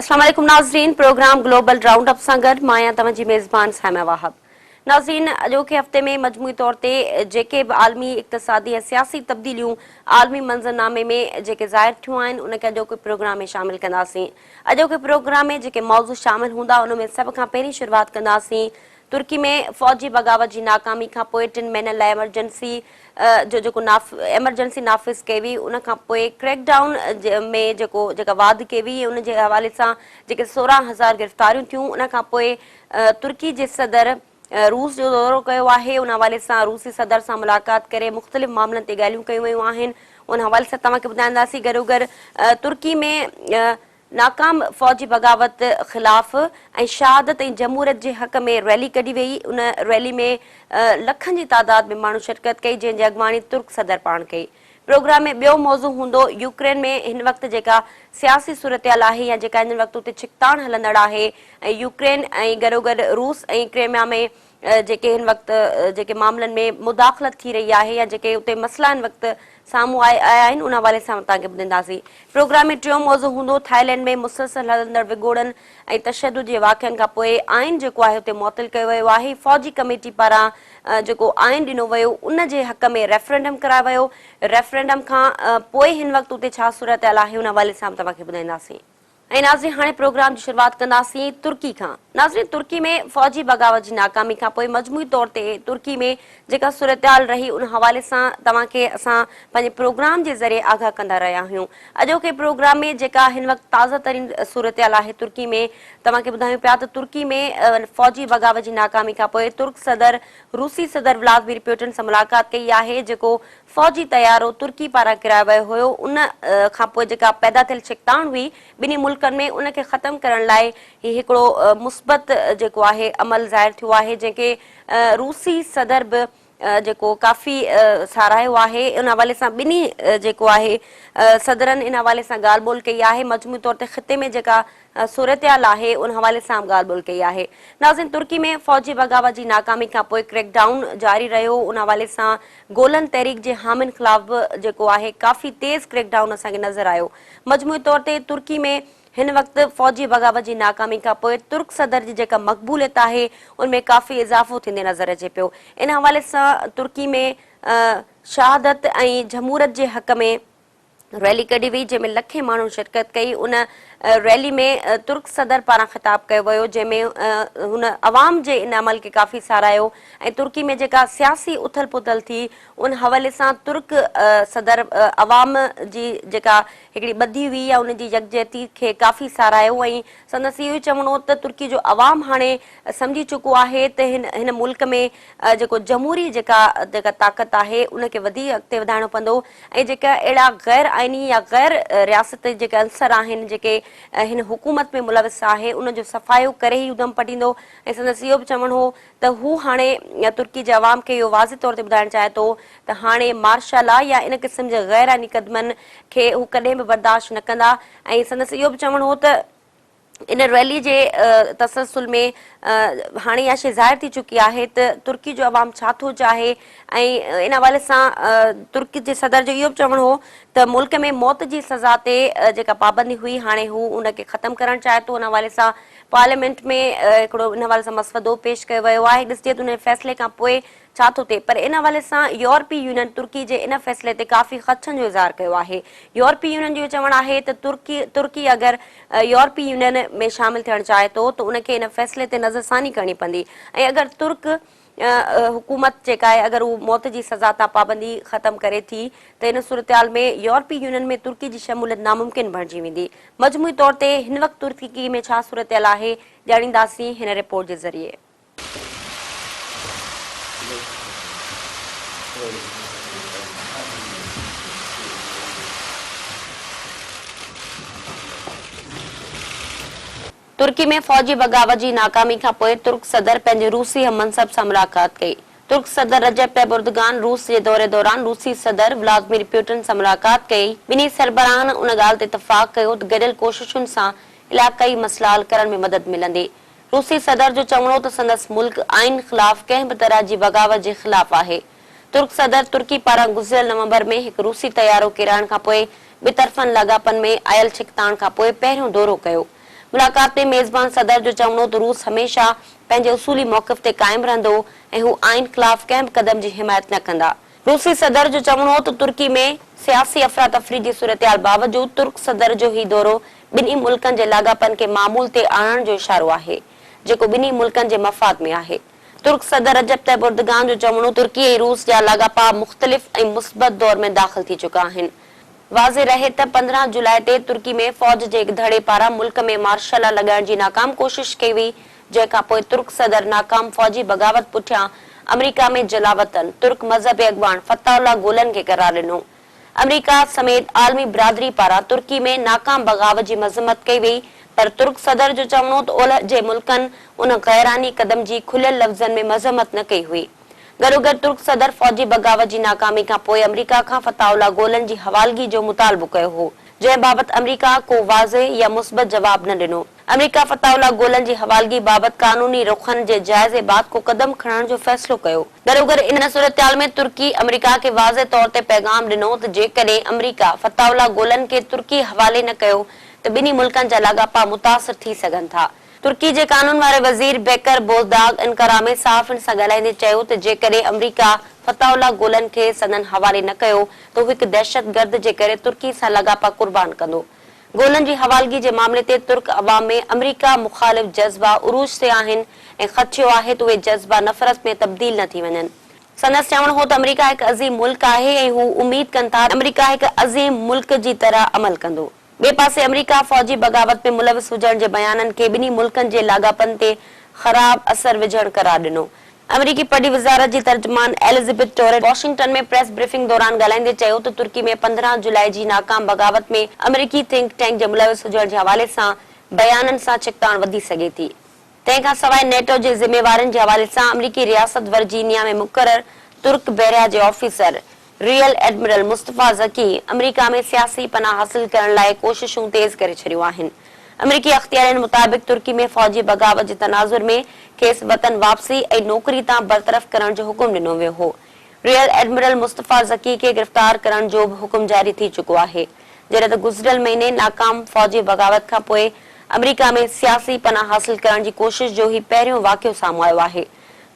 السلام عليڪم ناظرين پروگرام گلوبل رائونڊ اپ سان گڏ مان آهيان توهان جي ميزبان سائمه وهاب ناظرين اڄوڪي هفتي ۾ مجموعي طور تي جيڪي به عالمي اقتصادي ۽ سياسي تبديليون عالمي منظرنامي ۾ جيڪي ظاهر ٿيون آهن ان کي اڄوڪي پروگرام ۾ شامل ڪنداسين اڄوڪي پروگرام ۾ جيڪي موضوع شامل هوندا ان ۾ سڀ کان پهرين شروعات ڪنداسين ترڪي ۾ فوجي بغاوت جي ناڪامي کان پوء ٽن مهينن لاء ايمرجنسي جو جيڪو ايمرجنسي نافذ ڪئي وئي ان کان پوء ڪريڪ ڊائون ۾ جيڪو جيڪا واڌ ڪئي وئي ان جي حوالي سان جيڪي 16,000 گرفتاريون ٿيون ان کان پوء ترڪي جي صدر روس جو دورو ڪيو آهي ان حوالي سان روسي صدر سان ملاقات ڪري مختلف معاملن تي ڳالهيون ڪيون ويون آهن ان حوالي سان توهان کي ٻڌائينداسين گڏوگڏ ترڪي ۾ ناڪام فوجي بغاوت خلاف ۽ شهادت ۽ جمهوريت جي حق ۾ ريلي ڪڍي وئي، ان ريلي ۾ لکن جي تعداد ۾ ماڻهن شرڪت ڪئي، جنهن جي اڳواڻي ترڪ صدر پاڻ ڪئي. پروگرام ۾ ٻيو موضوع هوندو يوڪرين ۾ هن وقت جيڪا سياسي صورتحال آهي يا جيڪا هن وقت اتي ڇڪتاڻ هلندڙ آهي ۽ يوڪرين ۽ گڏوگڏ روس ۽ ڪريميا ۾ جيڪي هن وقت جيڪي معاملن ۾ مداخلت ٿي رهي آهي يا جيڪي اتي مسئلا هن وقت سامهون آيا آهن ان حوالي سان توهان کي ٻڌنداسين. پروگرام ۾ ٽيون موضوع هوندو ٿائيلينڊ ۾ مسلسل هلندڙ وڳوڙن ۽ تشدد جي واقعن کان پوء آئين جيڪو آهي اتي معطل ڪيو ويو آهي فوجي ڪميٽي پاران جيڪو آئين ڏنو ويو ان جي حق ۾ ريفرنڊم ڪرايو ويو ريفرنڊم کان پوء هن وقت اتي ڇا صورتحال آهي ان حوالي سان به توهان کي ٻڌائينداسين. ۽ ناظرين هاڻي پروگرام جي شروعات ڪنداسين ترڪي کان. ناظرين ترڪي ۾ فوجي بغاوت جي ناڪامي کان پوء مجموعي طور تي ترڪي ۾ جيڪا صورتحال رهي ان حوالي سان توهان کي اسان پنهنجي پروگرام جي ذريعي آگاهه ڪندا رهيا آهيون. اڄوڪي پروگرام ۾ جيڪا هن وقت تازه ترين صورتحال آهي ترڪي ۾ توهان کي ٻڌايون پيا ته ترڪي ۾ فوجي بغاوت جي ناڪامي کان پوء ترڪ صدر روسي صدر ولادمير پيوٽن سان ملاقات ڪئي آهي جيڪو فوجي طيارو ترڪي پاران ڪرايو ويو هيو ان کان پوء جيڪا پيدا ٿيل ڇڪتاڻ هئي ٻنهي ملڪن ۾ ان کي ختم ڪرڻ لاء هي هڪڙو مثبت جيڪو آهي عمل ظاهر ٿيو آهي جنهن کي روسي صدر به جيڪو ڪافي ساراهيو آهي ان حوالي سان ٻنهي جيڪو آهي صدرن ان حوالي سان ڳالهه ٻولهه ڪئي آهي مجموعي طور تي خطي ۾ جيڪا صورتحال آهي ان حوالي سان به ڳالهه ٻولهه ڪئي آهي. ناظرين ترڪي ۾ فوجي بغاوت جي ناڪامي کانپوء ڪريڪ ڊائون جاري رهيو ان حوالي سان گولن تحريڪ جي حامين خلاف به جيڪو آهي ڪافي تيز ڪريڪ ڊائون اسان کي نظر آيو مجموعي طور تي ترڪي ۾ هن وقت فوجي بغاوت جي ناڪامي کانپوء ترڪ صدر جي جيڪا مقبوليت آهي ان ۾ ڪافي اضافو ٿيندي نظر اچي پيو ان حوالي سان ترڪي ۾ شهادت ۽ جمهوريت جي حق ۾ ريلي ڪڍي وئي جنهن ۾ لکين ماڻهن شرڪت ڪئي ان ريلي ۾ ترڪ صدر پاران خطاب ڪيو ويو جنهن ۾ هن عوام جي ان عمل کي ڪافي ساراهيو ۽ ترڪي ۾ جيڪا سياسي اٿل پٿل ٿي ان حوالي سان ترڪ صدر عوام جي جيڪا هڪڙي ٻڌي هئي يا ان جي يڪجهتي کي ڪافي ساراهيو ۽ سندس اهو ئي چوڻ هو ته ترڪي جو عوام هاڻي سمجهي چڪو آهي ته هن هن ملڪ ۾ جيڪو جمهوري جيڪا جيڪا طاقت آهي ان کي وڌيڪ اڳتي وڌائڻو پوندو ۽ جيڪا اهڙا غير آئيني يا غير رياستي جيڪي عنصر آهن جيڪي هن حڪومت ۾ ملوث آهي ان جو صفايو ڪري ئي دم پٽيندو ۽ سندس اهو به چوڻ هو ته هو هاڻي ترڪي جي عوام کي اهو واضح طور تي ٻڌائڻ چاهي ٿو ته هاڻي مارشل لا يا ان قسم جي غير آئيني قدمن کي هو ڪڏهن به برداشت نه ڪندا ۽ سندس اهو به چوڻ هو ته ان ريلي جي تسلسل ۾ هاڻي اها شيء ظاهر ٿي چڪي آهي ته ترڪي جو عوام ڇا ٿو چاهي ۽ ان حوالي سان ترڪي جي صدر جو اهو به چوڻ هو ته ملڪ ۾ موت جي سزا تي جيڪا پابندي هئي هاڻي هو ان کي ختم ڪرڻ چاهي ٿو ان حوالي سان پارليامينٽ ۾ هڪڙو ان حوالي سان مسودو پيش ڪيو ويو آهي ڏسجي ته ان فيصلي کان پوء ڇا ٿو ٿئي پر ان حوالي سان يورپي يونين ترڪي جي ان فيصلي تي ڪافي خدشن جو اظهار ڪيو آهي. يورپي يونين جو اهو چوڻ آهي ته ترڪي ترڪي اگر يورپي يونين ۾ شامل ٿيڻ چاهي ٿو ته ان کي ان فيصلي تي نظرثاني ڪرڻي پوندي ۽ اگر ترڪ حڪومت جيڪا آهي اگر هو موت جي سزا تان پابندي ختم ڪري ٿي ته ان صورتحال ۾ يورپي يونين ۾ ترڪي جي شموليت ناممڪن بڻجي ويندي. مجموعي طور تي هن وقت ترڪي ۾ ڇا صورتحال آهي ڄاڻينداسين هن رپورٽ جي ذريعي. ترڪي ۾ فوجي بغاوت جي ناڪامي کانپوء ترڪ صدر پنهنجي روسي هم منصب سان ملاقات ڪئي. ترڪ صدر رجب طيب اردگان روس جي دوري دوران روسي صدر ولادمير پيوٽن سان ملاقات ڪئي. ٻنهي سربراهن ان ڳالهه تي اتفاق ڪيو ته گڏيل ڪوششن سان علائقائي مسئلا حل ڪرڻ ۾ مدد ملندي. روسي صدر جو چوڻ هو ته سندس ملڪ آئين خلاف ڪنهن به طرح جي بغاوت جي خلاف آهي. ترڪ صدر ترڪي پاران گذريل نومبر ۾ هڪ روسي طيارو ڪيرائڻ کانپوء ٻطرفن لاڳاپن ۾ آيل ڇڪتاڻ کانپوء پهريون دورو ڪيو. ملاقات ۾ ميزبان صدر جو چوڻ هو ته روس هميشه پنهنجي اصولي موقف تي قائم رهندو ۽ هو آئين خلاف ڪنهن به قدم جي حمايت نه ڪندا. روسي صدر جو چوڻ هو ته ترڪي ۾ سياسي افراتفري جي صورتحال باوجود ترڪ صدر جو هي دورو ٻنهي ملڪن جي لاڳاپن کي معمول تي آڻڻ جو اشارو آهي، جيڪو ٻنهي ملڪن جي مفاد ۾ آهي. ترڪ صدر رجب طيب اردگان جو چوڻ هو ترڪي ۽ روس جا لاڳاپا مختلف ۽ مثبت دور ۾ داخل ٿي چڪا آهن. واضح رهي ته 15 جولاء تي ترڪي ۾ فوج جي هڪ ڌڙي پاران ملڪ ۾ مارشل لا لڳائڻ جي ناڪام ڪوشش ڪئي وئي جنهن کان پوء ترڪ صدر ناڪام فوجي بغاوت پٺيان آمريڪا ۾ جلاوطن ترڪ مذهبي اڳواڻ فتح الله گولن کي قرار ڏنو. آمريڪا سميت عالمي برادري پاران ترڪي ۾ ناڪام بغاوت جي مذمت ڪئي وئي پر ترڪ صدر جو چوڻ هو ته اولهه جي ملڪن ان غيرآئيني قدم جي کليل لفظن ۾ مذمت نه ڪئي هئي. گڏوگڏ ترڪ صدر فوجي بغاوت جي ناڪامي کان پوء آمريڪا کان فتح الله گولن جي حوالگي جو مطالبو ڪيو هو، جنهن بابت آمريڪا ڪو واضح يا مثبت جواب نه ڏنو. آمريڪا فتح الله گولن جي حوالگي بابت قانوني رخن جي جائزي بعد ڪو قدم کڻڻ جو فيصلو ڪيو. گڏوگڏ ان صورتحال ۾ ترڪي آمريڪا کي واضح طور تي پيغام ڏنو ته جيڪڏهن آمريڪا فتح الله گولن کي ترڪي حوالي نه ڪيو ته ٻنهي ملڪن جا لاڳاپا متاثر ٿي سگهن ٿا. ترڪي جي قانون واري وزير بيڪر بوزداغ انقره ۾ صحافين سان ڳالهائيندي چيو ته جيڪڏهن آمريڪا فتح الله گولن کي سندن حوالي نه ڪيو ته هو هڪ دهشتگرد جي ڪري ترڪي سان لاڳاپا قربان ڪندو. گولن جي حوالگي جي معاملي تي ترڪ عوام ۾ آمريڪا مخالف جذبا عروج تي آهن ۽ خدشو آهي ته اهي جذبا نفرت ۾ تبديل نه ٿي وڃن. سندس چوڻ هو ته آمريڪا هڪ عظيم ملڪ آهي ۽ هو اميد ڪن ٿا ته آمريڪا هڪ عظيم ملڪ جي طرح عمل ڪندو. ٻئي پاسي آمريڪا فوجي بغاوت ۾ ملوث هجڻ جي بيانن کي ٻنهي ملڪن جي لاڳاپن تي خراب اثر وجهڻ قرار ڏنو. آمريڪي پرڏيهي وزارت جي ترجمان ايلزبيٿ ٽوريٽ واشنگٽن ۾ پريس بريفنگ دوران ڳالهائيندي چيو ته ترڪي ۾ 15 جولاء جي ناڪام بغاوت ۾ آمريڪي ٿنڪ ٽينڪ جي ملوث هجڻ جي حوالي سان بيانن سان ڇڪتاڻ وڌي سگهي ٿي. تنهن کان سواء نيٽو جي ذميوارين جي حوالي سان آمريڪي رياست ورجينيا ۾ مقرر ترڪ بحريه جي officer rear admiral Mustafa Zeki آمريڪا ۾ سياسي پناهه حاصل ڪرڻ لاء ڪوششون تيز ڪري ڇڏيون آهن. آمريڪي اختيارين مطابق ترڪي ۾ فوجي بغاوت جي تناظر ۾ کيس وطن واپسي ۽ نوڪري تان برطرف ڪرڻ جو حڪم ڏنو ويو هو. ريئر ايڊمرل مصطفيٰ ذڪي کي گرفتار ڪرڻ جو به حڪم جاري ٿي چڪو آهي. جڏهن ته گذريل مهيني ناڪام فوجي بغاوت کانپوء آمريڪا ۾ سياسي پناهه حاصل ڪرڻ جي ڪوشش جو هي پهريون واقعو سامهون آيو آهي.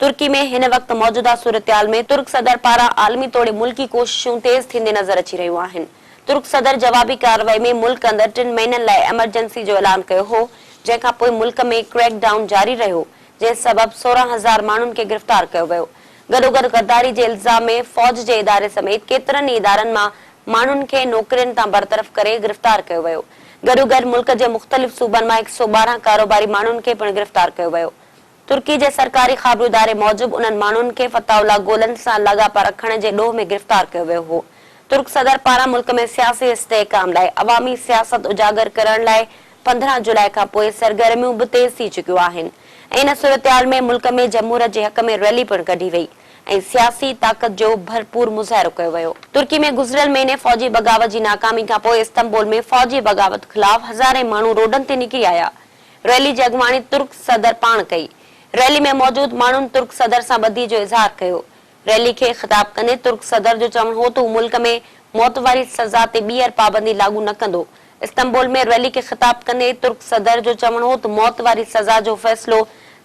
ترڪي ۾ هن وقت موجوده صورتحال ۾ ترڪ صدر پاران عالمي توڙي ملڪي ڪوششون تيز ٿيندي نظر اچي رهيون آهن. ترڪ صدر جوابي ڪارروائي ۾ ملڪ اندر ٽن مهينن لاء ايمرجنسي جو اعلان ڪيو هو، جنهن کانپوء ملڪ ۾ ڪريڪ ڊائون جاري رهيو، جنهن سبب 16 هزار ماڻهن کي گرفتار ڪيو ويو. گڏوگڏ غداري جي الزام ۾ فوج جي اداري سميت ڪيترن ئي ادارن مان ماڻهن کي نوڪرين تان برطرف ڪري گرفتار ڪيو ويو. گڏوگڏ ملڪ جي مختلف صوبن مان 112 ڪاروباري ماڻهن کي پڻ گرفتار ڪيو ويو. ترڪي جي سرڪاري خابرو اداري موجب انهن ماڻهن کي فتح الله گولن سان لاڳاپا رکڻ جي ڏوهه ۾ گرفتار ڪيو ويو هو. ترڪ صدر پاران ملڪ ۾ سياسي استحڪام لاء عوامي سياست اجاگر ڪرڻ لاء 15 جولاء کان پوء سرگرميون به تيز ٿي چڪيون آهن ۽ ان صورتحال ۾ ملڪ ۾ جمهوريت جي حق ۾ ريلي پڻ ڪڍي وئي ۽ سياسي طاقت جو ڀرپور مظاهرو ڪيو ويو. ترڪي ۾ گذريل مهيني فوجي بغاوت جي ناڪامي کان پوء استنبول ۾ فوجي بغاوت خلاف هزارين ماڻهو روڊن تي نڪري آيا. ريلي جي اڳواڻي ترڪ صدر پاڻ ڪئي. ريلي ۾ موجود ماڻهن ترڪ صدر سان ٻڌي جو اظهار ڪيو. ريلي کي خطاب ڪندي ترڪ صدر جو چوڻ هو ته هو ملڪ ۾ موت واري سزا تي ٻيهر پابندي لاڳو نه ڪندو. استنبول ۾ ريلي کي خطاب ڪندي ترڪ صدر جو چوڻ هو ته موت واري سزا جو فيصلو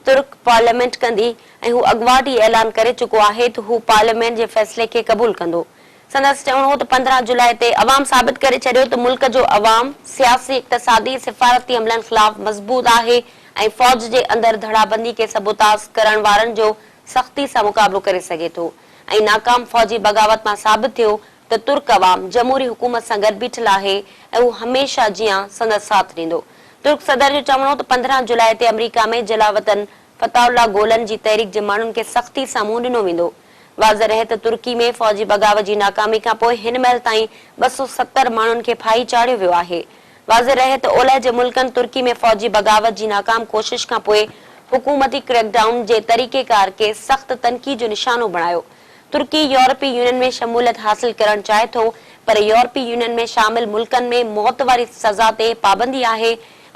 ترڪ پارليامينٽ ڪندي ۽ هو اڳواٽ ئي اعلان ڪري چڪو آهي ته هو پارليامينٽ جي فيصلي کي قبول ڪندو. سندس چوڻ هو ته 15 جولاء تي عوام ثابت ڪري ڇڏيو ته ملڪ جو عوام سياسي، اقتصادي، سفارتي حملن خلاف مضبوط آهي ۽ فوج جي اندر ڌڙابندي کي سبوتاز ڪرڻ وارن جو سختي سان مقابلو ڪري سگهي ٿو ۽ ناڪام فوجي بغاوت مان ثابت ٿيو ته ترڪ عوام جمهوري حڪومت سان گڏ بيٺل آهي ۽ هو هميشه جيان سندس ساٿ ڏيندو. ترڪ صدر جو چوڻ هو ته 15 جولاء تي آمريڪا ۾ جلاوطن فتح الله گولن جي تحريڪ جي ماڻهن کي سختي سان منهن ڏنو ويندو. واضح رهي ته ترڪي ۾ فوجي بغاوت جي ناڪامي کانپوء هن مهل تائين 270 ماڻهن کي ڦاهي چاڙهيو ويو آهي. واضح رهي ته اولهه جي ملڪن ترڪي ۾ فوجي بغاوت جي ناڪام ڪوشش کانپوء حڪومتي ڪريڪ ڊائون جي طريقيڪار کي سخت تنقيد جو نشانو بڻايو. ترڪي يورپي يونين ۾ شموليت حاصل ڪرڻ چاهي ٿو پر يورپي يونين ۾ شامل ملڪن ۾ موت واري سزا تي پابندي آهي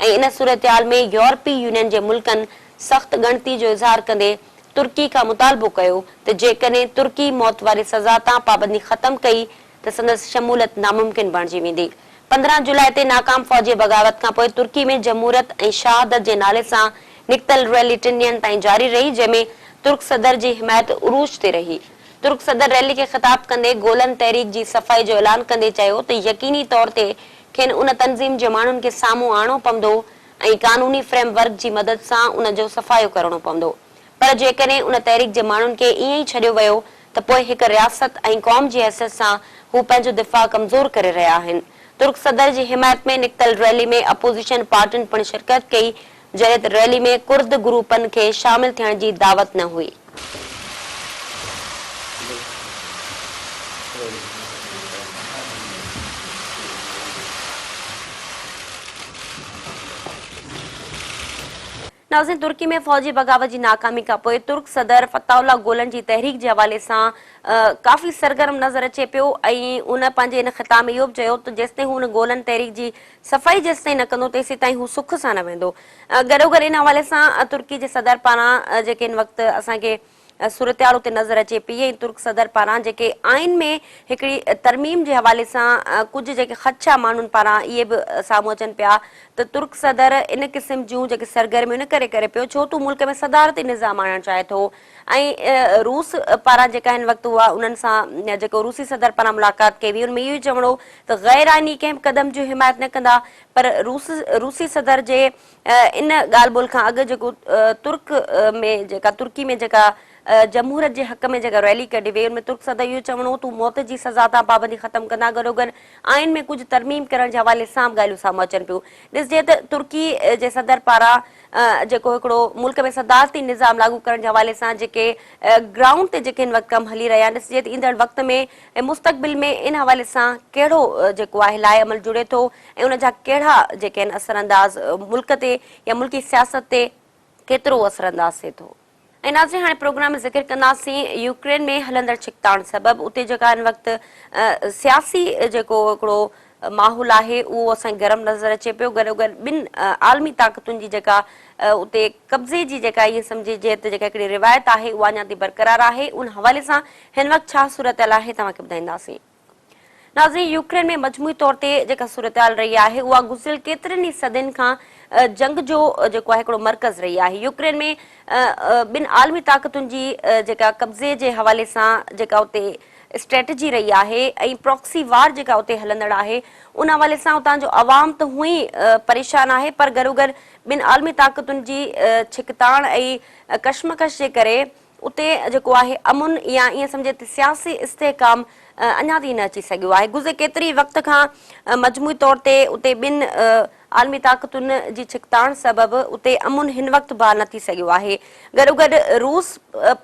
۽ ان صورتحال ۾ يورپي يونين جي ملڪن سخت ڳڻتي جو اظهار ڪندي ترڪي کان مطالبو ڪيو ته جيڪڏهن ترڪي موت واري سزا تان پابندي ختم ڪئي ته سندس شموليت ناممڪن بڻجي ويندي. 15 جولاء تي ناڪام فوجي بغاوت کانپوء ترڪي ۾ جمهوريت ۽ شهادت جي نالي سان نڪتل ريلي ٽن ڏينهن تائين جاري رهي جنهن ۾ ترڪ صدر جي حمايت عروج تي رهي. ترڪ صدر ريلي کي خطاب ڪندي گولن تحريڪ جي صفائي جو اعلان ڪندي چيو ته يقيني طور تي کين ان تنظيم جي ماڻهن کي سامهون آڻڻو پوندو ۽ قانوني فريم ورڪ جي مدد سان ان جو صفايو ڪرڻو پوندو. پر جيڪڏهن ان تحريڪ جي ماڻهن کي ائين ئي ڇڏيو ويو ته پوء هڪ رياست ۽ قوم جي حيثيت سان هو پنهنجو دفاع ڪمزور ڪري رهيا آهن. ترڪ صدر جي حمايت ۾ نڪتل ريلي ۾ اپوزيشن پارٽين پڻ شرڪت ڪئي، جڏهن ته ريلي ۾ ڪرد گروپن کي شامل ٿيڻ جي دعوت نه هئي. ناظرين ترڪي ۾ فوجي بغاوت جي ناڪامي کانپوء ترڪ صدر فتح الله گولن جي تحريڪ جي حوالي سان ڪافي سرگرم نظر اچي پيو ۽ ان پنهنجي ان خطاب ۾ اهو به چيو ته جيستائين هو ان گولن تحريڪ جي صفائي جيستائين نه ڪندو تيسيتائين هو سک سان نه ويندو. گڏوگڏ ان حوالي سان ترڪي جي صدر پاران جيڪي هن وقت اسان کي صورتحال اتي نظر اچي پئي ۽ ترڪ صدر پاران جيڪي آئين ۾ هڪڙي ترميم جي حوالي سان ڪجهه جيڪي خدشا ماڻهن پاران اهي به سامهون اچن پيا ته ترڪ صدر ان قسم جون جيڪي سرگرميون ان ڪري ڪري پيو ڇو ته هو ملڪ ۾ صدارتي نظام آڻڻ چاهي ٿو ۽ روس پاران جيڪا هن وقت اها انهن سان جيڪو روسي صدر پاران ملاقات ڪئي وئي ان ۾ اهو ئي چوڻ هو ته غير آئيني ڪنهن به قدم جي حمايت نه ڪندا پر روس روسي صدر جي ان ڳالهه ٻولهه کان اڳ جيڪو ترڪ ۾ جيڪا ترڪي ۾ جيڪا جمهوريت جي حق ۾ جيڪا ريلي ڪڍي وئي ان ۾ ترڪ صدر اهو چوڻ هو ته هو موت جي سزا تان پابندي ختم ڪندا گڏوگڏ آئين ۾ ڪجهه ترميم ڪرڻ جي حوالي سان به ڳالهيون سامهون اچن پيون ڏسجي ته ترڪي جي صدر پاران جيڪو هڪڙو ملڪ ۾ صدارتي نظام لاڳو ڪرڻ جي حوالي سان جيڪي گرائونڊ تي جيڪي هن وقت ڪم هلي رهيا آهن ڏسجي ته ايندڙ وقت ۾ ۽ مستقبل ۾ ان حوالي سان ڪهڙو جيڪو آهي لاء عمل جڙي ٿو ۽ ان جا ڪهڙا جيڪي آهن اثرانداز ملڪ تي يا ملڪي سياست تي ڪيترو اثرانداز ٿئي ٿو. ۽ ناظرين هاڻي پروگرام ۾ ذڪر ڪنداسين يوڪرين ۾ هلندڙ ڇڪتاڻ سبب اتي جيڪا هن وقت سياسي جيڪو هڪڙو ماحول آهي اهو اسان کي گرم نظر اچي پيو گڏوگڏ ٻن عالمي طاقتن جي جيڪا اتي قبضي جي جيڪا ائين سمجهجي ته جيڪا هڪڙي روايت آهي اها اڃا تائين برقرار آهي ان حوالي سان هن وقت ڇا صورتحال آهي توهان کي ٻڌائينداسين. ناظرين يوڪرين ۾ مجموعي طور تي جيڪا صورتحال رهي آهي اها گذريل ڪيترين ئي صدين کان جنگ جو جيڪو آهي هڪڙو مرڪز رهي آهي يوڪرين ۾ ٻن عالمي طاقتن جي جيڪا قبضي جي حوالي سان جيڪا اتي اسٽريٽجي رهي آهي ۽ پراڪسي وار جيڪا اتي هلندڙ آهي ان حوالي سان اتان جو عوام ته هونئن ئي پريشان آهي پر گڏوگڏ ٻن عالمي طاقتن جي ڇڪتاڻ ۽ ڪشمڪش جي ڪري اتي جيڪو آهي امن يا ائين سمجهي ته سياسي استحڪام اڃا تائين نه اچي سگهيو آهي. گذريل ڪيتري ئي وقت کان مجموعي طور تي اتي ٻن عالمي طاقتن جي ڇڪتاڻ سبب اتي امن هن وقت بحال نه ٿي سگهيو آهي. گڏوگڏ روس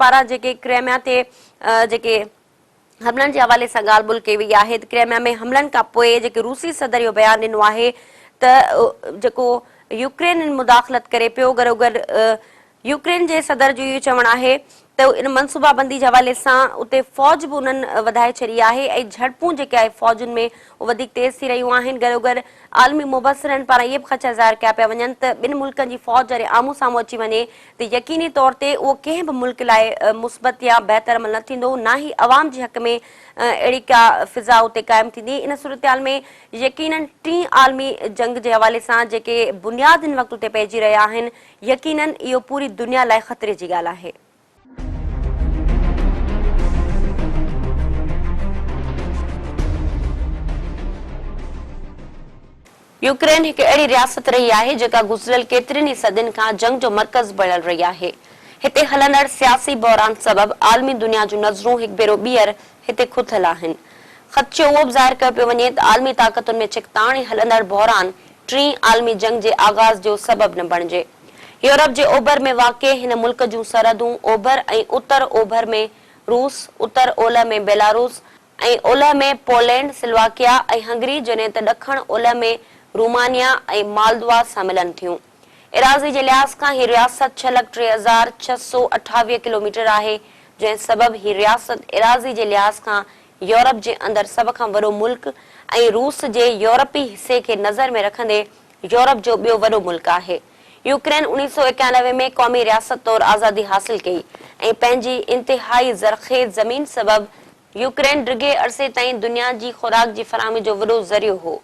پاران جيڪي ڪريميا تي جيڪي حملن جي حوالي سان ڳالهه ٻولهه ڪئي وئي آهي ته ڪريميا ۾ حملن کان پوء جيڪي روسي صدر اهو بيان ڏنو آهي ته جيڪو يوڪرين مداخلت ڪري پيو گڏوگڏ يوڪرين جي صدر جو اهو چوڻ آهي ته ان منصوبابندي جي حوالي سان اتي فوج به انهن وڌائي ڇڏي آهي ۽ جهڙپون جيڪي آهي فوجن ۾ اهي وڌيڪ تيز ٿي رهيون آهن گڏوگڏ عالمي مبصرن پاران اهي به خدشا ظاهر ڪيا پيا وڃن ته ٻن ملڪن جي فوج جڏهن آمهون سامهون اچي وڃي ته يقيني طور تي اهو ڪنهن به ملڪ لاء مثبت يا بهتر عمل نه ٿيندو نه ئي عوام جي حق ۾ اهڙي ڪا فضا اتي قائم ٿيندي ان صورتحال ۾ يقينن ٽين عالمي جنگ جي حوالي سان جيڪي بنياد هن وقت اتي پئجي رهيا آهن يقينن اهو پوري دنيا لاء خطري جي ڳالهه آهي. يوڪرين هڪ اهڙي رياست رهي آهي جيڪا گذريل ڪيترين ئي صدين کان جنگ جو مرڪز بڻيل رهي آهي. هتي هلندڙ سياسي بحران سبب عالمي دنيا جون نظرون هڪ ڀيرو ٻيهر هتي کتل آهن. خدشو اهو به ظاهر ڪيو پيو وڃي ته عالمي طاقتن ۾ ڇڪتاڻ ۽ هلندڙ بحران ٽين عالمي جنگ جي آغاز جو سبب نه بڻجي. يورپ جي اوڀر ۾ واقع هن ملڪ جون سرحدون اوڀر ۽ اتر اوڀر ۾ روس، اتر اولهه ۾ بيلاروس ۽ اولهه ۾ پولينڊ، سلواڪيا ۽ هنگري جڏهن ته ڏکڻ اولهه ۾ رومانيا ۽ مالدوا سان ملن ٿيون. ايراضي جي لحاظ کان هي رياست 603,628 ڪلوميٽر آهي، جنهن سبب هي رياست ايراضي جي لحاظ کان يورپ جي اندر سڀ کان وڏو ملڪ ۽ روس جي يورپي حصي کي نظر ۾ رکندي يورپ جو ٻيو وڏو ملڪ آهي. يوڪرين 1991 ۾ قومي رياست طور آزادي حاصل ڪئي ۽ پنهنجي انتهائي زرخيز زمين سبب يوڪرين ڊگهي عرصي تائين دنيا جي خوراڪ جي فراهمي جو وڏو ذريعو هو.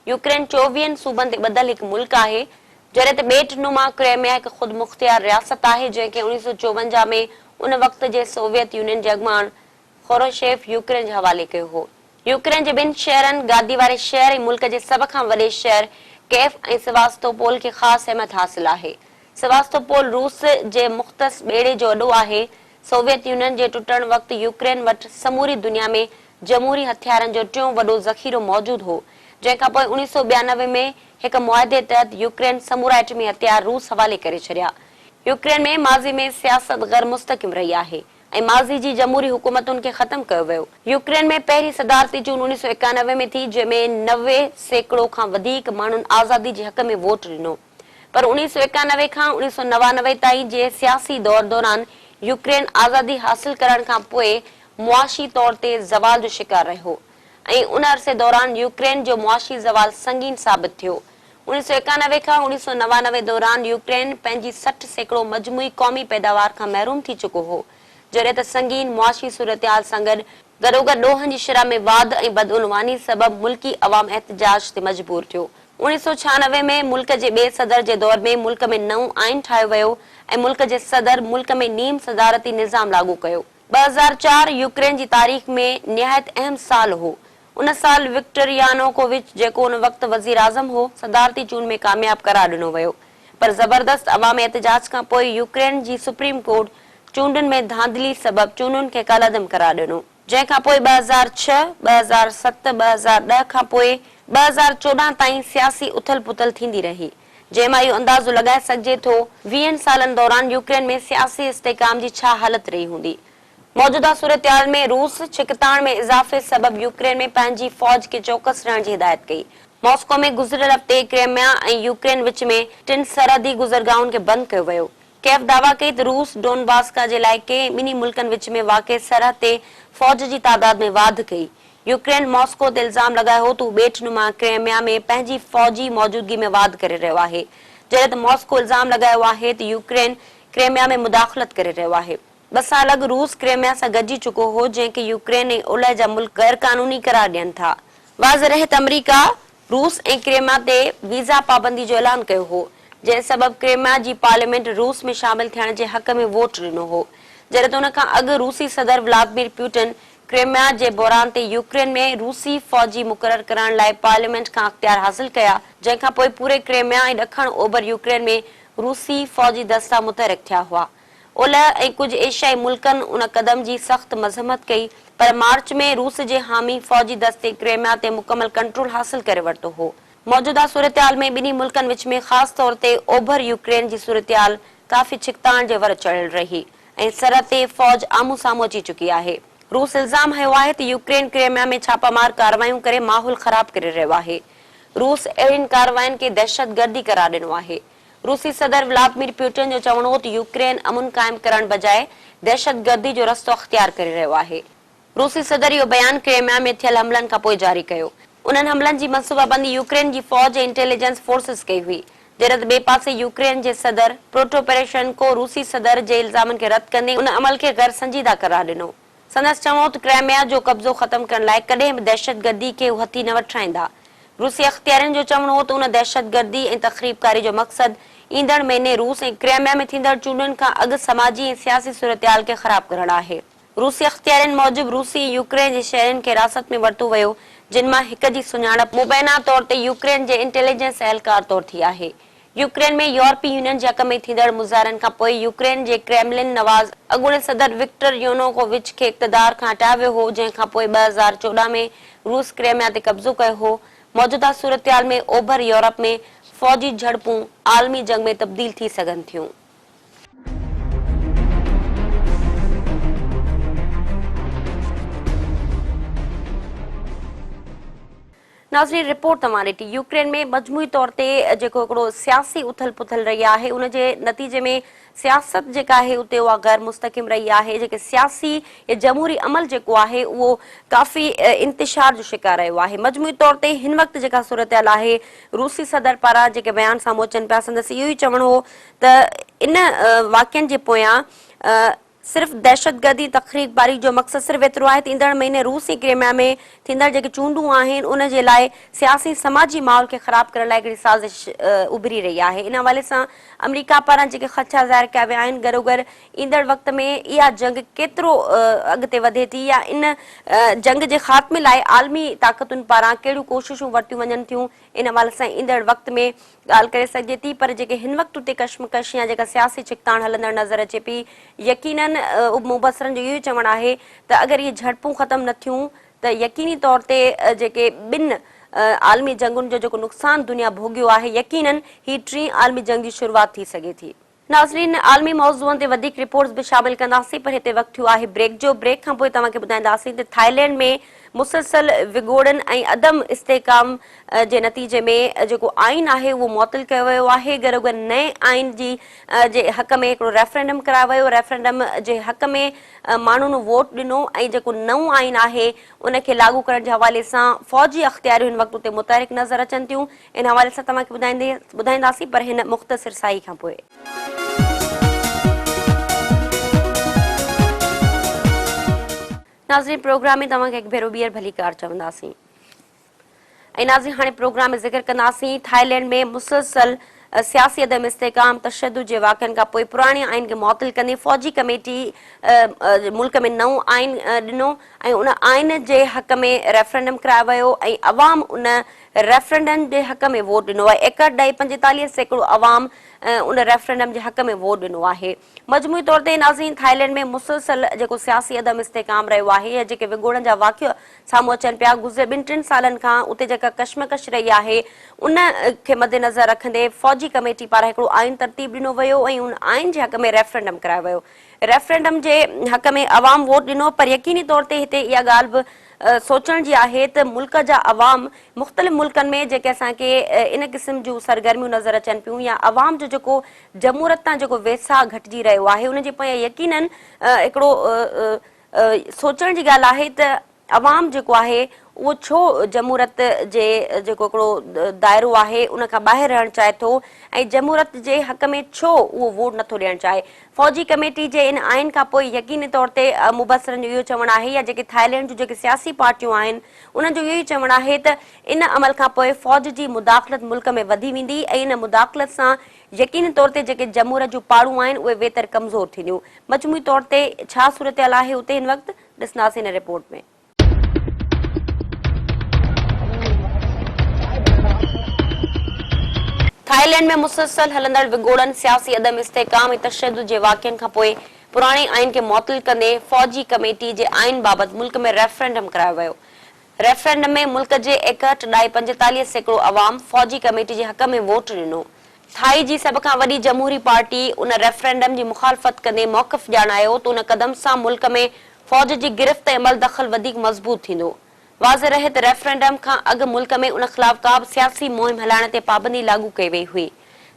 يوڪرين چوويهن صوبن تي ٻڌل هڪ ملڪ آهي، جڏهن ته ٻيٽ نما ڪريميا هڪ خودمختيار رياست آهي، جنهن کي 1954 ۾ ان وقت جي سوويت يونين جي اڳواڻ خروشيف يوڪرين جي حوالي ڪيو هو. يوڪرين جي ٻن شهرن، گادي واري شهر ۽ ملڪ جي سڀ کان وڏي شهر ڪيف ۽ سواستوپول کي خاص اهميت حاصل آهي. سواستوپول روس جي مختص ٻيڙي جو اڏو آهي. سوويت يونين جي ٽٽڻ وقت يوڪرين وٽ سموري دنيا ۾ جمهوري هٿيارن جو ٽيون وڏو ذخيرو موجود هو، جنهن کان پوء 1992 ۾ هڪ معاهدي تحت يوڪرين سمورا ايٽمي هٿيار روس حوالي ڪري ڇڏيا. يوڪرين ۾ ماضي ۾ سياست غير مستحڪم رهي آهي ۽ ماضي جي جمهوري حڪومتن کي ختم ڪيو ويو. يوڪرين ۾ پهرين صدارتي چونڊ 1991 ۾ ٿي، جنهن ۾ 90% کان وڌيڪ ماڻهن آزادي جي حق ۾ ووٽ ڏنو. پر 1991 کان 1999 تائين جي سياسي دور دوران يوڪرين آزادي حاصل ڪرڻ کان پوء معاشي طور تي زوال جو شڪار رهيو ۽ ان عرصي دوران يوڪرين جو معاشي زوال سنگين ثابت ٿيو. 1991 کان 1999 دوران يوڪرين پنهنجي 60% مجموعي قومي پيداوار کان محروم ٿي چڪو هو، جڏهن ته سنگين معاشي صورتحال سان گڏ گڏوگڏ ڏوهن جي شرح ۾ واڌ ۽ بدعنواني سبب ملڪي عوام احتجاج تي مجبور ٿيو. 1996 ۾ ملڪ جي ٻئي صدر جي دور ۾ ملڪ ۾ نئون آئين ٺاهيو ويو ۽ ملڪ جي صدر ملڪ ۾ نيم صدارتي نظام لاڳو ڪيو. 2004 يوڪرين جي تاريخ ۾ نهايت اهم سال هو. ان سال وڪٽر يانوڪووچ جيڪو ان وقت وزيراعظم هو، صدارتي چونڊ ۾ ڪامياب قرار ڏنو ويو. پر زبردست عوامي احتجاج کان پوء يوڪرين جي سپريم ڪورٽ چونڊن ۾ ڌانڌلي سبب چونڊن کي ڪالعدم قرار ڏنو، جنهن کان پوء 2006، 2007، 2010 کان پوء 2014 تائين سياسي اٿل پٿل ٿيندي رهي، جنهن مان اهو اندازو لڳائي سگهجي ٿو ويهن سالن دوران يوڪرين ۾ سياسي استحڪام جي ڇا حالت رهي هوندي. موجوده صورتحال ۾ روس ڇڪتاڻ ۾ اضافي سبب يوڪرين ۾ پنهنجي فوج کي چوڪس رهڻ جي هدايت ڪئي. ماسڪو ۾ گذريل هفتي ڪريميا ۽ يوڪرين وچ ۾ ٽن سرحدي گذرگاهن کي بند ڪيو ويو. ڪيف دعويٰ ڪئي ته روس ڊونباسڪا جي علائقي ۽ ٻنهي ملڪن وچ ۾ واقع سرحد تي فوج جي تعداد ۾ واڌ ڪئي. يوڪرين ماسڪو تي الزام لڳايو هو ته هو ٻيٽ نما ڪريميا ۾ پنهنجي فوجي موجودگي ۾ واڌ ڪري رهيو آهي، جڏهن ته ماسڪو الزام لڳايو آهي ته يوڪرين ڪريميا ۾ مداخلت ڪري رهيو آهي. ٻه سال اڳ روس ڪريميا سان گڏجي چڪو هو، جنهن کي يوڪرين ۽ اولهه جا ملڪ غيرقانوني قرار ڏين ٿا. واضح رهي ته آمريڪا روس ۽ ڪريميا تي ويزا پابندي جو اعلان ڪيو هو، جنهن سبب ڪريميا جي پارليامينٽ روس ۾ شامل ٿيڻ جي حق ۾ ووٽ ڏنو هو. جڏهن ته ان کان اڳ روسي صدر ولادمير پيوٽن ڪريميا جي بحران تي يوڪرين ۾ روسي فوجي مقرر ڪرڻ لاء پارليامينٽ کان اختيار حاصل ڪيا، جنهن کان پوء پوري ڪريميا ۽ ڏکڻ اوڀر يوڪرين ۾ روسي فوجي دستا متحرڪ ٿيا هئا. اولهه ۽ ڪجهه ايشيائي ملڪن ان قدم جي سخت مذمت ڪئي، پر مارچ ۾ روس جي حامي فوجي دستي ڪريميا تي مڪمل ڪنٽرول حاصل ڪري ورتو هو. موجوده صورتحال ۾ ٻنهي ملڪن وچ ۾ خاص طور تي اوڀر يوڪرين جي صورتحال ڪافي ڇڪتاڻ جي ور چڙهيل رهي ۽ سرحد تي فوج آمهون سامهون اچي چڪي آهي. روس الزام هنيو آهي ته يوڪرين ڪريميا ۾ ڇاپا مار ڪارروايون ڪري ماحول خراب ڪري رهيو آهي. روس اهڙين ڪاررواين کي دهشتگردي قرار ڏنو آهي. روسي صدر ولادمير پيوٽن جو چوڻ هو ته يوڪرين امن قائم ڪرڻ بجاء دهشتگردي جو رستو اختيار ڪري رهيو آهي. روسي صدر اهو بيان ڪريميا ۾ ٿيل حملن کانپوء جاري ڪيو. انهن حملن جي منصوبابندي يوڪرين جي فوج ۽ انٽيليجنس فورسز ڪئي هئي. جڏهن ته ٻئي پاسي يوڪرين جي صدر پروٽو پيروشينڪو روسي صدر جي الزامن کي رد ڪندي ان عمل کي غير سنجيده قرار ڏنو. سندس چوڻ هو ته ڪرائميا جو قبضو ختم ڪرڻ لاء ڪڏهن به دهشتگردي کي هو هٿي نه وٺرائيندا. روسي اختيارين جو چوڻ هو ته ان دهشتگردي ۽ تخريبڪاري جو مقصد ايندڙ مهيني روس ۽ ڪرائميا ۾ ٿيندڙ چونڊن کان اڳ سماجي ۽ سياسي صورتحال کي خراب ڪرڻ آهي. روسي اختيارين موجب روسي ۽ يوڪرين جي شهرين کي حراست ۾ ورتو ويو، جن مان هڪ جي سڃاڻپ مبينا طور تي يوڪرين جي انٽيليجنس اهلڪار طور ٿي آهي. يوڪرين ۾ يورپي يونين جي حق ۾ ٿيندڙ مظاهرن کان پوء يوڪرين جي ڪريملن نواز اڳوڻي صدر وڪٽر يونوڪووچ کي اقتدار کان هٽايو ويو هو، جنهن کان پوء 2014 ۾ روس ڪريميا تي قبضو ڪيو هو. موجوده صورتحال ۾ اوڀر يورپ ۾ فوجي جهڙپون عالمي جنگ ۾ تبديل ٿي سگهن ٿيون. ناظرين رپورٽ توهان ڏٺي يوڪرين ۾ مجموعي طور تي جيڪو هڪڙو سياسي اٿل پٿل رهي آهي ان جي نتيجي ۾ سياست جيڪا آهي اتي اها غير مستحڪم رهي آهي جيڪي سياسي يا جمهوري عمل جيڪو آهي اهو ڪافي انتشار جو شڪار رهيو آهي مجموعي طور تي هن وقت جيڪا صورتحال آهي روسي صدر پاران جيڪي بيان سامهون اچن پيا سندس اهو ئي چوڻ هو ته ان واقعن جي پويان صرف دهشتگردي تخريب باري جو مقصد صرف ايترو آهي ته ايندڙ مهيني روس ۽ ڪريميا ۾ ٿيندڙ جيڪي چونڊون آهن ان جي لاء سياسي سماجي ماحول کي خراب ڪرڻ لاء هڪڙي سازش اڀري رهي آهي. ان حوالي سان آمريڪا پاران جيڪي خدشا ظاهر ڪيا ويا آهن گڏوگڏ ايندڙ وقت ۾ اها جنگ ڪيترو اڳتي وڌي ٿي يا ان جنگ جي خاتمي لاء عالمي طاقتن پاران ڪهڙيون ڪوششون ورتيون وڃن ٿيون ان حوالي سان ايندڙ وقت ۾ ڳالهه ڪري سگهجي ٿي پر جيڪي هن وقت اتي ڪشمڪش يا جيڪا سياسي ڇڪتاڻ هلندڙ نظر اچي پئي يقينن مبصرن جو اهو ئي چوڻ آهي ته اگر اهي جهڙپون ختم نه ٿيون ته يقيني طور تي جيڪي ٻن عالمي جنگن جو جيڪو نقصان دنيا ڀوڳيو آهي يقينن هي ٽين عالمي جنگ جي شروعات ٿي سگهي ٿي. ناظرين عالمي موضوعن تي وڌيڪ رپورٽس به شامل ڪنداسين پر هتي وقت ٿيو آهي بريڪ جو، بريڪ کان پوء توهان کي ٻڌائينداسين ته ٿائيلينڊ ۾ مسلسل وڳوڙن ۽ عدم استحڪام جي نتيجي ۾ جيڪو آئين آهي اهو معطل ڪيو ويو آهي گڏوگڏ نئين آئين جي جي حق ۾ هڪڙو ريفرنڊم ڪرايو ويو ريفرنڊم جي حق ۾ ماڻهن ووٽ ڏنو ۽ جيڪو نئون آئين آهي ان کي لاڳو ڪرڻ جي حوالي سان فوجي اختياريون هن وقت اتي متحرڪ نظر اچن ٿيون ان حوالي سان توهان کي ٻڌائينداسين پر هن مختصر ساهي کان پوء. ناظرين پروگرام ۾ توهان کي هڪ ڀيرو ٻيهر ڀليڪار چونداسين ۽ ناظرين هاڻي پروگرام ۾ ذڪر ڪنداسين ٿائيلينڊ ۾ مسلسل سياسي عدم استحڪام تشدد جي واقعن کان پوء پراڻي آئين کي معطل ڪندي فوجي ڪميٽي ملڪ ۾ نئون آئين ڏنو ۽ ان آئين جي حق ۾ ريفرنڊم ڪرايو ويو ۽ عوام ان ريفرنڊم جي حق ۾ ووٽ ڏنو آهي، ايڪهٺ ڏهائي 45% عوام ان ريفرنڊم جي حق ۾ ووٽ ڏنو آهي. مجموعي طور تي ناظرين ٿائيلينڊ ۾ مسلسل جيڪو سياسي عدم استحڪام رهيو آهي يا جيڪي وڳوڙن جا واقعا سامهون اچن پيا گذريل ٻن ٽن سالن کان اتي جيڪا ڪشمڪش رهي آهي ان کي مدنظر رکندي فوجي ڪميٽي پاران هڪڙو آئين ترتيب ڏنو ويو ۽ ان آئين جي حق ۾ ريفرنڊم ڪرايو ويو ريفرنڊم جي حق ۾ عوام ووٽ ڏنو پر يقيني طور تي هتي اها ڳالهه به سوچڻ جي آهي ته ملڪ جا عوام مختلف ملڪن ۾ جيڪي اسان کي ان قسم جون سرگرميون نظر اچن پيون يا عوام جو جيڪو جمهوريت تان جيڪو ويساهه گهٽجي رهيو آهي ان جي پويان يقينن هڪڙو سوچڻ جي ڳالهه آهي ته عوام جيڪو آهي اهو ڇو جمهوريت جي جيڪو هڪڙو دائرو آهي ان کان ٻاهر رهڻ چاهي ٿو ۽ جمهوريت جي حق ۾ ڇو اهو ووٽ نٿو ڏيڻ چاهي. فوجي ڪميٽي جي ان آئين کان پوء يقيني طور تي مبصرن جو اهو چوڻ آهي يا جيڪي ٿائيلينڊ جون جيڪي سياسي پارٽيون آهن انهن جو اهو ئي چوڻ آهي ته ان عمل کان پوء فوج جي مداخلت ملڪ ۾ وڌي ويندي ۽ ان مداخلت سان يقيني طور تي جيڪي جمهوريت جون پاڙون آهن اهي ويتر ڪمزور ٿينديون. مجموعي طور تي ڇا صورتحال آهي اتي هن وقت؟ ڏسنداسين هن رپورٽ ۾. ٿائيلينڊ ۾ مسلسل هلندڙ وڳوڙن، سياسي عدم استحڪام ۽ تشدد جي واقعن کانپوء پراڻي آئين کي معطل ڪندي فوجي ڪميٽي جي آئين بابت ملڪ ۾ ريفرنڊم ڪرايو ويو. ريفرنڊم ۾ ملڪ جي ايڪهٺ ڏهائي 45% عوام فوجي ڪميٽي جي حق ۾ ووٽ ڏنو. ٿائي جي سڀ کان وڏي جمهوري پارٽي ان ريفرنڊم جي مخالفت ڪندي موقف ڄاڻايو ته ان قدم سان ملڪ ۾ فوج جي گرفت ۽ عمل دخل وڌيڪ مضبوط ٿيندو. واضح رهي ته ريفرنڊم کان اڳ ملڪ ۾ ان خلاف ڪا به سياسي مهم هلائڻ تي پابندي لاڳو ڪئي وئي هئي،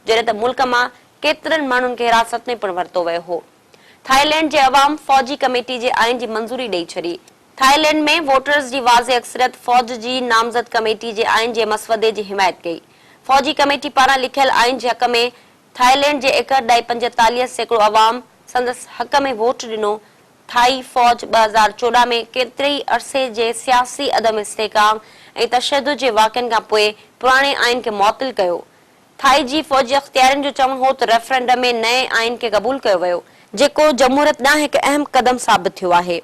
جڏهن ته ملڪ مان ڪيترن ماڻهن کي حراست ۾ پڻ ورتو ويو هو. ٿائيلينڊ جي عوام فوجي ڪميٽي جي آئين جي منظوري ڏئي ڇڏي. ٿائيلينڊ ۾ ووٽرز جي واضح اڪثريت فوج جي نامزد ڪميٽي جي آئين جي مسودي جي حمايت ڪئي. فوجي ڪميٽي پاران لکيل آئين جي حق ۾ ٿائيلينڊ جي ايڪهٺ ڏهائي 45% عوام سندس حق ۾ ووٽ ڏنو. ٿائي فوج 2014 ۾ ڪيتري ئي عرصي جي سياسي عدم استحڪام ۽ تشدد جي واقعن کان پوء پراڻي آئين کي معطل ڪيو. ٿائي جي فوجي اختيارين جو چوڻ هو ته ريفرنڊم ۾ نئين آئين کي قبول ڪيو ويو، جيڪو جمهوريت ڏانهن هڪ اهم قدم ثابت ٿيو آهي.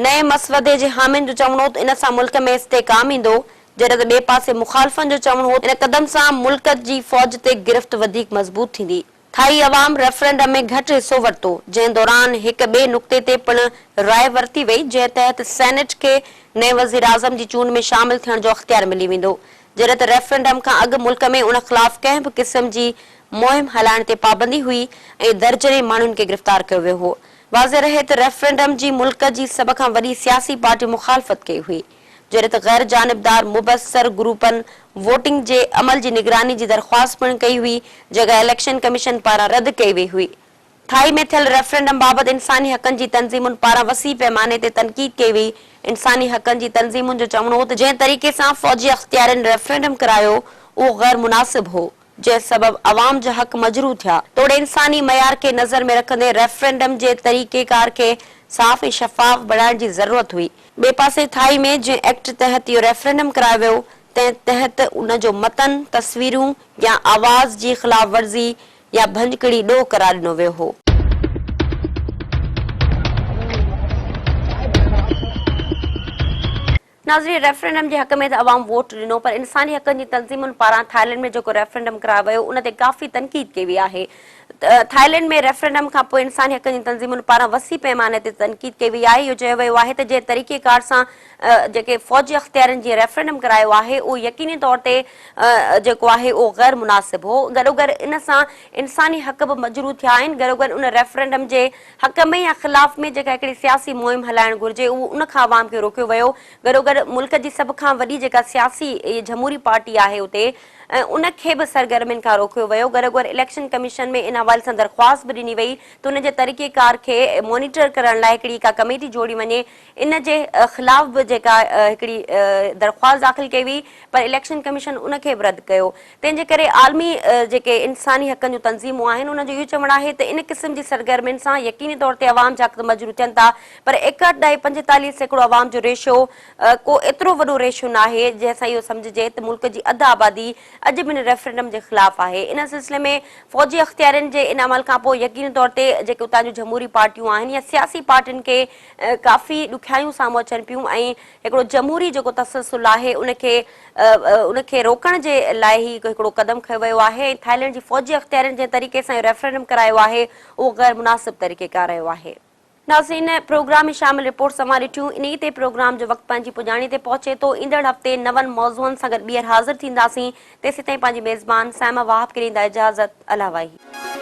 نئين مسودي جي حامين جو چوڻ هو ته ان سان ملڪ ۾ استحڪام ايندو، جڏهن ته ٻئي پاسي مخالفن جو چوڻ هو ته ان قدم سان ملڪ جي فوج تي گرفت وڌيڪ مضبوط ٿيندي. ٿائي عوام ريفرنڊم ۾ گهٽ حصو ورتو، جنهن دوران هڪ ٻئي نقطي تي پڻ راء ورتي وئي، جنهن تحت سينيٽ کي نئين وزيراعظم جي چونڊ ۾ شامل ٿيڻ جو اختيار ملي ويندو، جڏهن ته ريفرنڊم کان اڳ ملڪ ۾ ان خلاف ڪنهن به قسم جي مهم هلائڻ تي پابندي هئي ۽ درجنين ماڻهن کي گرفتار ڪيو ويو هو. واضح رهي ته ريفرنڊم جي ملڪ جي سڀ کان وڏي سياسي پارٽي مخالفت ڪئي هئي، جڏهن ته غير جانبدار مبصر گروپن ووٽنگ جي عمل جي نگراني جي درخواست پڻ ڪئي هئي، جيڪا اليڪشن ڪميشن پاران رد ڪئي وئي هئي. ٿائي ۾ ٿيل ريفرنڊم بابت انساني حقن جي تنظيمن پاران وسيع پيماني تي تنقيد ڪئي وئي. انساني حقن جي تنظيمن جو چوڻ هو ته جنهن طريقي سان فوجي اختيارين ريفرنڊم ڪرايو، اهو غير مناسب هو. جنهن سبب عوام جا حق مجروح ٿيا. توڙي انساني معيار کي نظر ۾ رکندي ريفرنڊم جي طريقيڪار کي صاف ۽ شفاف بڻائڻ جي ضرورت هئي. ٻئي پاسي ٿائي ۾ جنهن ايڪٽ تحت اهو ريفرنڊم ڪرايو ويو، تنهن تحت ان جو متن، تصويرون يا آواز جي خلاف ورزي يا ڀڃڪڙي ڏوهه قرار ڏنو ويو هو. ناظرين ريفرنڊم جي حق ۾ ته عوام ووٽ ڏنو پر انساني حقن جي تنظيمن پاران ٿائيلينڊ ۾ جيڪو ريفرنڊم ڪرايو ويو ان تي ڪافي تنقيد ڪئي وئي آهي. ٿائيلينڊ ۾ ريفرنڊم کانپوء انساني حقن جي تنظيمن پاران وسيع پئماني تي تنقيد ڪئي وئي آهي. اهو چيو ويو آهي ته جنهن طريقيڪار سان جيڪي فوجي اختيارين جيئن ريفرنڊم ڪرايو آهي اهو يقيني طور تي جيڪو آهي اهو غير مناسب هو گڏوگڏ ان سان انساني حق به مجروح ٿيا آهن گڏوگڏ ان ريفرنڊم جي حق ۾ يا خلاف ۾ جيڪا هڪڙي سياسي مهم هلائڻ گهرجي اهو ان کان عوام کي روڪيو ويو گڏوگڏ ملڪ جي سڀ کان وڏي جيڪا سياسي جمهوري پارٽي آهي اتي ان کي به سرگرمين کان روڪيو ويو گڏوگڏ اليڪشن ڪميشن ۾ ان حوالي سان درخواست به ڏني وئي ته ان جي طريقيڪار کي مانيٽر ڪرڻ لاء هڪڙي ڪا ڪميٽي جوڙي وڃي ان جي خلاف به جيڪا هڪڙي درخواست داخل ڪئي وئي پر اليڪشن ڪميشن ان کي به رد ڪيو تنهن جي ڪري عالمي جيڪي انساني حقن جون تنظيمون آهن انهن جو اهو چوڻ آهي ته ان قسم جي سرگرمين سان يقيني طور تي عوام جا حق ته مجروح ٿين ٿا پر 61.45% عوام جو ريشو ڪو ايترو وڏو ريشو ناهي جنهن سان اهو سمجهجي ته ملڪ جي اڌ آبادي اڄ به ان ريفرنڊم جي خلاف آهي. ان سلسلي ۾ فوجي اختيارين جي ان عمل کانپوء يقيني طور تي جيڪي اتان جون جمهوري پارٽيون آهن يا سياسي پارٽين کي ڪافي ڏکيائيون سامهون اچن پيون ۽ هڪڙو جمهوري جيڪو تسلسل آهي ان کي ان کي روڪڻ جي لاء هي هڪڙو قدم کنيو ويو آهي ۽ ٿائيلينڊ جي فوجي اختيارين جنهن طريقي سان اهو ريفرنڊم ڪرايو آهي اهو غير مناسب طريقيڪار رهيو آهي. ناظرين پروگرام ۾ شامل رپورٽس اوهان ڏٺيون انهي تي پروگرام جو وقت پنهنجي پڄاڻي تي پهچي ٿو ايندڙ هفتي نون موضوعن سان گڏ ٻيهر حاضر ٿينداسين تيسيتائين پنهنجي ميزبان صائمه وهاب کي ڏيندا اجازت الله واهي.